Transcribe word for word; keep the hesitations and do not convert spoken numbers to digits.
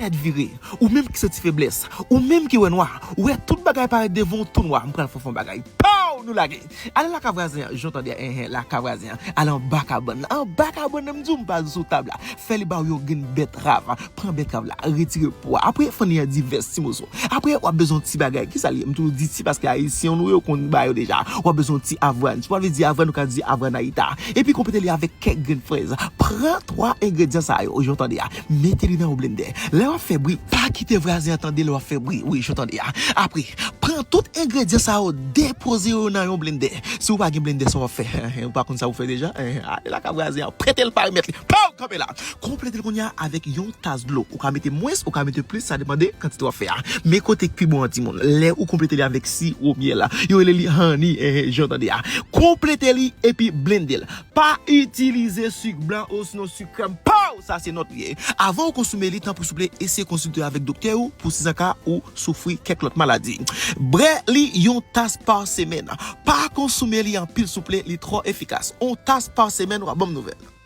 tèt vire, ou menm ki santi feblès, ou menm ki wè nwa, ou wè tout bagay parèt devan w tou nwa, m pral fè w fè yon bagay. Pow! Nou lage. Ale lakay vwazen an, jan w tande a, enhen, lakay vwazen an. Ale anba kabann nan. Anba kabann nan, m di w, m pa sou tab la. Fè li ba w yon grenn bètrav. Pran bètrav la, retire po a. Apre, fann li an divès ti moso. Apre, w ap bezwen yon ti bagay. Kisa l ye? M toujou di ti paske Ayisyen nou yo konn ba yo deja. W ap bezwen yon ti avwàn. Si w pa vle di avwàn, ou ka di avwàn ayita. Epi konplete li avèk kèk grenn frèz. Pran twa engredyan sa yo, jan w tande a. Mete li nan yon blendè. Lè w ap fè bri, pa kite vwazen an tande lè w ap fè bri. Wi, jan w tande a. Apre, pran tout engredyan sa yo, depoze yo nan yon blendè. Si w pa gen blendè, sa w ap fè? Ou pa konn sa w fè deja? Ale lakay vwazen an, prete l pa remèt li. Pow! Kanpe la. Konplete l kounye a avèk yon tas dlo. Ou ka mete mwens, ou ka mete plis, sa depande kantite w ap fè a. Men kote k pi bon an, timoun, lè ou konplete li avèk siwo myèl la, yo rele li honey, enhen, jan w tande a. Konplete li epi blende l. Pa itilize sik blan osinon sik krèm. Pow! Sa se nòt li ye. Avan ou konsome li, tanpri souple, eseye konsilte avèk doktè ou pou si zanka ou soufri kèk lòt maladi. Bwè li yon tas pa semèn. Pa konsome li anpil souple, li twò efikas. Yon tas pa semèn, w ap ban m nouvèl.